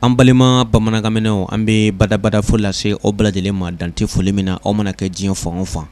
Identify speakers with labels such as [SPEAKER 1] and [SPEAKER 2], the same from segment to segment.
[SPEAKER 1] An balima bamanankanmɛnnaw, an bɛ badabada foli lase aw bɛɛ lajɛlen ma dan tɛ foli min na aw mana kɛ diɲɛ fan o fan.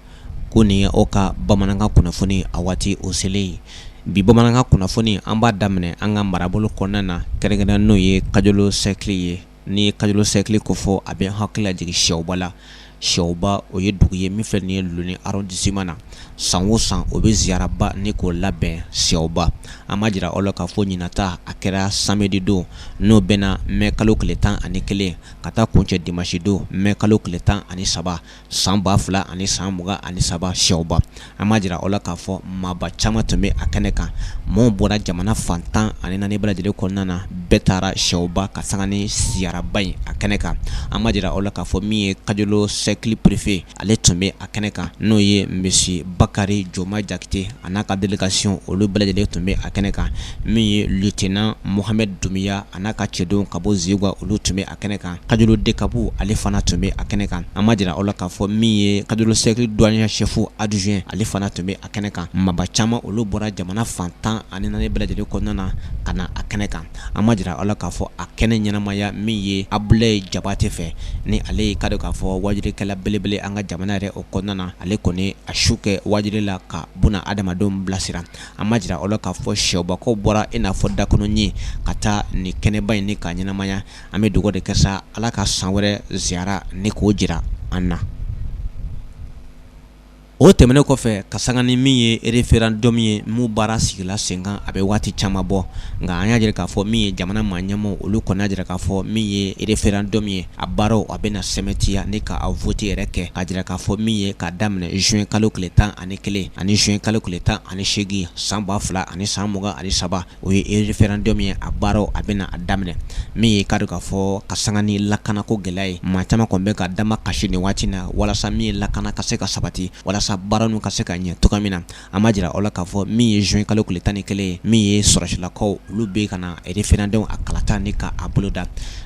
[SPEAKER 1] Ko nin ye aw ka bamanankan kunnafoni a waati o selen ye. Bi bamanankan kunnafoni, an b'a daminɛ an ka marabolo kɔnɔna na, kɛrɛnkɛrɛn n'o ye Kajolo cercle ye. Ni ye Kajolo cercle ko fɔ, a bɛ hakili lajigin Sɛwba la. Sɛwba, o ye dugu ye min filɛ nin ye Loni arrondissement na. San o san, o bɛ ziyaraba ni k'o labɛn Sɛwba. An b'a jira aw la k'a fɔ ɲinata a kɛra samedi don, n'o bɛnna mai kalo tile 11 ka taa kuncɛ dimanche don mai kalo tile 13 san 2023 Sɛwba. An b'a jira aw la k'a fɔ maaba caman tun bɛ a kɛnɛ kan. Maaw bɔra jamana fan 14 bɛɛ lajɛlen kɔnɔna na, bɛɛ taara Sɛwba ka sanga ni ziyaraba in a kɛnɛ kan. An b'a jira aw la k'a fɔ min ye Kajolo cercle préfet, ale tun bɛ a kɛnɛ kan, n'o ye monsieur Bakari Joma Jakite, a n'a ka délégation, olu bɛɛ lajɛlen tun bɛ a kɛnɛ kan. Min ye lieutenant Mohamed Doumbia, a n'a ka cɛdenw ka bɔ Zeguwa, olu tun bɛ a kɛnɛ kan. Kajolo DCAP, ale fana tun bɛ a kɛnɛ kan. An b'a jira aw la k'a fɔ min ye Kajolo cercle douanier chef adjoint, ale fana tun bɛ a kɛnɛ kan. Maaba caman, olu bɔra jamana fan 14 bɛɛ lajɛlen kɔnɔna na ka na a kɛnɛ kan. An b'a jira aw la k'a fɔ a kɛnɛ ɲɛnamaya min ye Abulayi Jabate fɛ, ni ale ye ka k'a fɔ wajulikɛla belebele an ka jamana yɛrɛ o kɔnɔna na, ale kɔni a su kɛ wajuli la ka buna adamadenw bilasira. An b'a jira aw la k'a fɔ Sɛwbakaw bɔra i n'a fɔ dakɔnɔ ka taa nin kɛnɛba in ni ka ɲɛnamaya. An bɛ dugawu de kɛ sa, Ala ka san wɛrɛ ziyara ni k'o jira an na. O tɛmɛnen kɔfɛ, ka sanga ni min ye référendum ye, min baara sigila sen kan, a bɛ waati caman bɔ, nka an y'a jira k'a fɔ min ye jamana maa ɲɛmaaw, olu kɔni y'a jira k'a fɔ min ye référendum ye, a baaraw a bɛna sɛmɛtiya ni ka a vote yɛrɛ kɛ, k'a jira k'a fɔ min ye k'a daminɛ juin kalo tile 11 ani juin kalo tile 18 san 2023, o ye référendum ye, a baaraw a bɛna a daminɛ. Min ye ka k'a fɔ ka sanga ni lakanako gɛlɛya ye, maa caman kɔni bɛ ka dama kasi nin waati na, walasa min ye lakana ka se ka sabati, walasa baara ninnu ka se ka ɲɛ cogoya min na. An b'a jira aw la k'a fɔ min ye juin kalo tile 11 ye, min ye sɔrɔsilakaw, olu bɛ ka na référendum a kalata ni ka a boloda.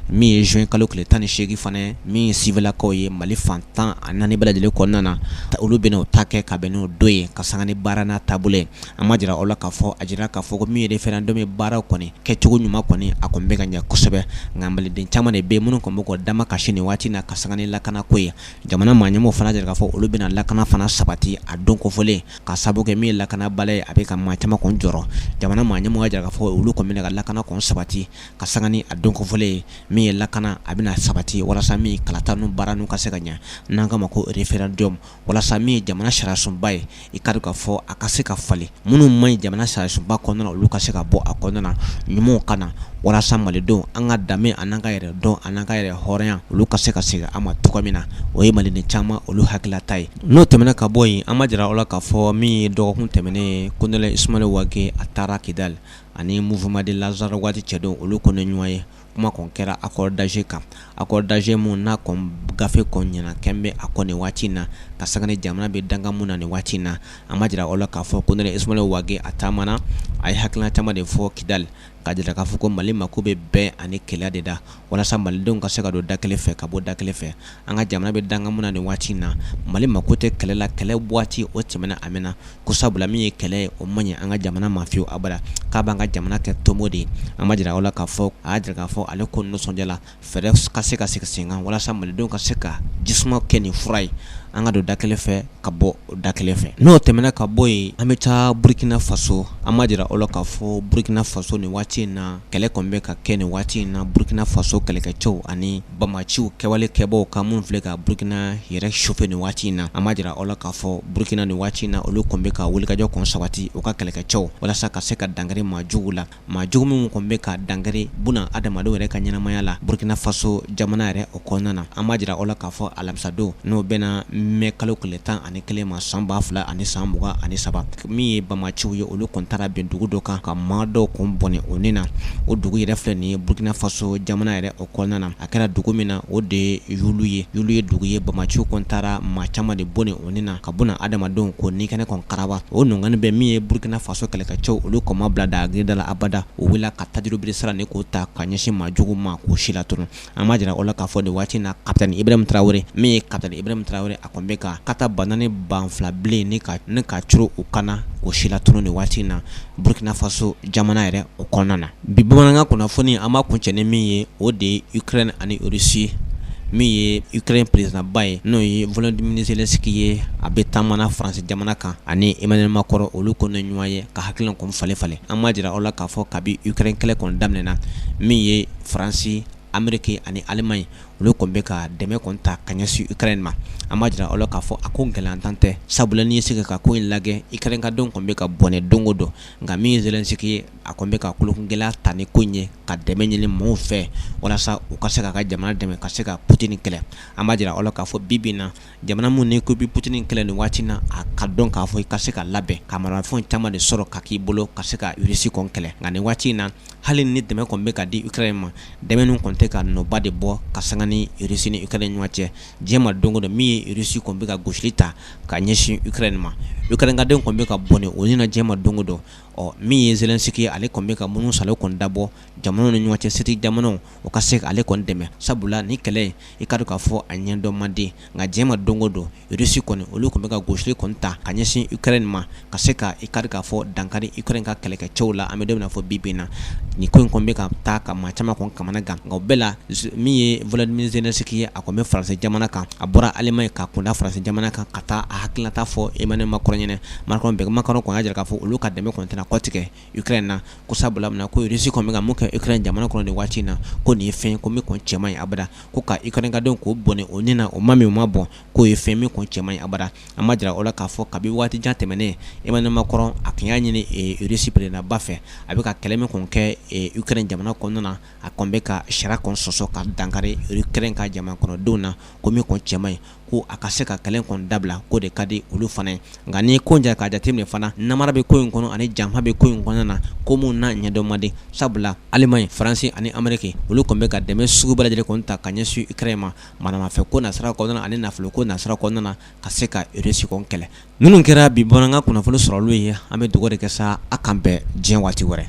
[SPEAKER 1] Min ye juin kalo tile 18 fana ye, min ye civilakaw ye Mali fan 14 bɛɛ lajɛlen kɔnɔna na, olu bɛna o ta kɛ ka bɛn n'o don ye, ka sanga ni baara n'a taabolo ye. An b'a jira aw la k'a fɔ a jira k'a fɔ ko min ye référendum ye, baara kɔni kɛcogo ɲuman kɔni, a kɔni bɛ ka ɲɛ kosɛbɛ, nka maliden caman de bɛ minnu kɔni bɛ k'u dama kasi nin waati na ka sanga ni lakanako ye. Jamana maa ɲɛmɔgɔw fana jira k'a fɔ olu bɛna lakana fana sabati a don kofɔlen, ka sababu kɛ min ye lakanabaliya ye, a bɛ ka maa caman kɔni jɔrɔ. Jamana maa ɲɛmɔgɔ y'a jira k'a fɔ olu kɔni bɛna ka lakana kɔni sabati ka sanga ni a don kofɔlen ye. Min ye lakana, a bɛna sabati walasa min kalata ninnu baara ninnu ka se ka ɲɛ, n'an k'a ma ko référendum, walasa min ye jamana sariyasunba ye, i ka k'a fɔ a ka se ka falen. Minnu man ɲi jamana sariyasunba kɔnɔna na, olu ka se ka bɔ a kɔnɔna na, ɲumanw ka na, walasa malidenw an ka danbe an'an ka yɛrɛ dɔn an'an ka yɛrɛ hɔrɔnya, olu ka se ka segin an ma cogoya min na. O ye maliden caman olu hakililata ye. N'o tɛmɛna ka bɔ yen, an b'a jira aw la k'a fɔ min ye dɔgɔkun tɛmɛnen ye, colonel Ismaël Wagué, a taara Kidal ani Mouvement de l'Azawad cɛdenw, olu kɔni ɲɔgɔn ye. Kuma kɔni kɛra accord d'Alger kan, accord d'Alger mun n'a kɔni gafe kɔni ɲɛna kɛn bɛ a kɔ nin waati in na, ka sanga ni jamana bɛ danga mun na nin waati in na. An b'a jira aw la k'a fɔ colonel Ismaël Wagué, a taamana, a ye hakilina caman de fɔ Kidal, k'a jira k'a fɔ ko Mali mako bɛ bɛn ani kelenya de da, walasa malidenw ka se ka don da kelen fɛ ka bɔ da kelen fɛ. An ka jamana bɛ danga mun na nin waati in na, Mali mako tɛ kɛlɛ la. Kɛlɛ waati o tɛmɛna, a mɛnna, ko sabula min ye kɛlɛ ye, o man ɲɛ an ka jamana ma fiyewu abada, k'a b'an ka jamana kɛ tomo de ye. An b'a jira aw la k'a fɔ a y'a jira k'a fɔ ale ko nisɔndiyala, fɛɛrɛ ka se ka sigi sen kan walasa malidenw ka se ka jisuma kɛ nin fura ye, an ka don da kelen fɛ ka bɔ da kelen fɛ. N'o tɛmɛna ka bɔ yen, an bɛ taa Burkina Faso. An b'a jira aw la k'a fɔ Burkina Faso nin waati in na, kɛlɛ kɔni bɛ ka kɛ nin waati in na Burkina Faso kɛlɛkɛcɛw ani banbaanciw kɛwale kɛbaw ka minnu filɛ ka Burkina yɛrɛ chauffer nin waati in na. An b'a jira aw la k'a fɔ Burkina nin waati in na, olu kɔni bɛ ka wulikajɔ kɔni sabati u ka kɛlɛkɛcɛw, walasa ka se ka dankari maa jugu la, maa jugu minnu kɔni bɛ ka dankari buna adamadenw yɛrɛ ka ɲɛnamaya la Burkina Faso jamana yɛrɛ o kɔnɔna na. An b'a jira aw la k'a fɔ alamisadon, n'o bɛnna mai kalo tile 11 ma san 2023, min ye banbaanciw ye, olu kɔni taara bin dugu dɔ kan ka maa dɔw kun bɔnɛ o ni na. O dugu yɛrɛ filɛ nin ye Burkina Faso jamana yɛrɛ o kɔnɔna na. A kɛra dugu min na, o de ye Yulu ye. Yulu ye dugu ye, banbaanciw kɔni taara maa caman de bɔnɛ o ni na, ka buna adamadenw ko ni kɛnɛ kɔni karaba. O nɔngani bɛ min ye Burkina Faso kɛlɛkɛcɛw, olu kɔni ma bila daga da la abada. U wulila ka tajurubili sira ni k'o ta ka ɲɛsin maa jugu ma k'o si latunu. An b'a jira aw la k'a fɔ nin waati in na, capitaine Ibrahim Traoré, min ye capitaine Ibrahim Traoré, a kɔni bɛ ka kata 4000 banfula bilen ni ka curu u kan na k'o si latunu nin waati in na Burkina Faso jamana yɛrɛ o kɔnɔna na. Bi bamanankan kunnafoni an b'a kuncɛ ni min ye, o de ye Ukraine ani Russie. Min ye Ukraine président ba ye, n'o ye Volodymyr Zelensky ye, a bɛ taama na France jamana kan ani Emmanuel Macron, olu kɔni ɲɔgɔn ye ka hakilina kɔni falen falen. An b'a jira aw la k'a fɔ kabi Ukraine kɛlɛ kɔni daminɛna, min ye Faransi, Amérique ani Allemagne, olu kɔni bɛ ka dɛmɛ kɔni ta ka ɲɛsin Ukraine ma. An b'a jira aw la k'a fɔ a ko gɛlɛyantan tɛ, sabula n'i ye se ka ko in lajɛ, Ukraine ka denw kɔni bɛ ka bɔnɛ don o don. Nka min ye Zelensky ye, a kɔni bɛ ka kolokungɛlɛya ta ni ko in ye ka dɛmɛ ɲini maaw fɛ walasa u ka se k'a ka jamana dɛmɛ ka se ka Poutine kɛlɛ. An b'a jira aw la k'a fɔ bi bi in na, jamana min n'i ko i bɛ Poutine kɛlɛ nin waati in na, a ka dɔn k'a fɔ i ka se ka labɛn ka maramafɛnw caman de sɔrɔ ka k'i bolo ka se ka Russie kɔni kɛlɛ. Nka nin waati in na, hali ni dɛmɛ kɔni bɛ ka di Ukraine ma, dɛmɛ ninnu kɔni tɛ ka nɔba de bɔ ka sanga ni Russie ni Ukraine ɲɔgɔn cɛ. Diɲɛ ma don o don, min ye Russie kɔni bɛ ka gosili ta ka ɲɛsin Ukraine ma, Ukraine ka denw kɔni bɛ ka bɔnɛ o ni na diɲɛ ma don o don. Ɔ, min ye Zelensky ye, ale kɔni bɛ ka munun salo kɔni dabɔ jamanaw ni ɲɔgɔn cɛ, setigi jamanaw, o ka se ale kɔni dɛmɛ, sabula ni kɛlɛ i ka dɔn k'a fɔ a ɲɛdɔn man di. Nka diɲɛ ma don o don, Russie kɔni, olu kɔni bɛ ka gosili kɔni ta ka ɲɛsin Ukraine ma ka se ka i ka dɔn k'a fɔ dankari Ukraine ka kɛlɛkɛcɛw la. An bɛ don min na fɔ bi bi in na, nin ko in kɔni bɛ ka taa ka maa caman kɔni kamana gan. Nka o bɛɛ la, min ye Volodymyr Zelensky ye, a kɔni bɛ Faransi jamana kan. A bɔra Allemagne ka kunda Faransi jamana kan ka taa a hakilinata fɔ Emmanuel Macron ɲɛna. Macron bɛ Macron kɔni y'a jira k'a fɔ olu ka dɛmɛ kɔni tɛna kɔtigɛ Ukraine na, ko sabula mun na, ko Russie kɔni bɛ ka mun kɛ Ukraine jamana kɔnɔ nin waati in na, ko nin ye fɛn ko min kɔni cɛ man ɲi abada, ko ka Ukraine ka denw k'o bɔnɛ o ni na, o ma min o ma bɔn, k'o ye fɛn min kɔni cɛ man ɲi abada. An b'a jira o la k'a fɔ kabi waati jan tɛmɛnen, Emmanuel Macron a tun y'a ɲini Russie président ba fɛ, a bɛ ka kɛlɛ min kɔni kɛ Ukraine jamana kɔnɔna na, a kɔni bɛ ka sariya kɔni sɔsɔ ka dankari Ukraine ka jamana kɔnɔdenw na, ko min kɔni cɛ man ɲi, ko a ka se ka kɛlɛ kɔni dabila, k'o de ka di olu fana ye. Nka n'i ko ja k'a jateminɛ fana, namara bɛ ko in kɔnɔ ani janfa bɛ ko in kɔnɔna na, ko min n'a ɲɛdɔn man di, sabula Allemagne, Faransi ani Amérique, olu kɔni bɛ ka dɛmɛ sugu bɛɛ lajɛlen kɔni ta ka ɲɛsin Ukraine ma, maramafɛn ko nasira kɔnɔna ani nafolo ko nasira kɔnɔna na, ka se ka Russie kɔni kɛlɛ. Ninnu kɛra bi bamanankan kunnafoni sɔrɔli ye. An bɛ dugawu de kɛ sa, a k'an bɛn diɲɛ waati wɛrɛ.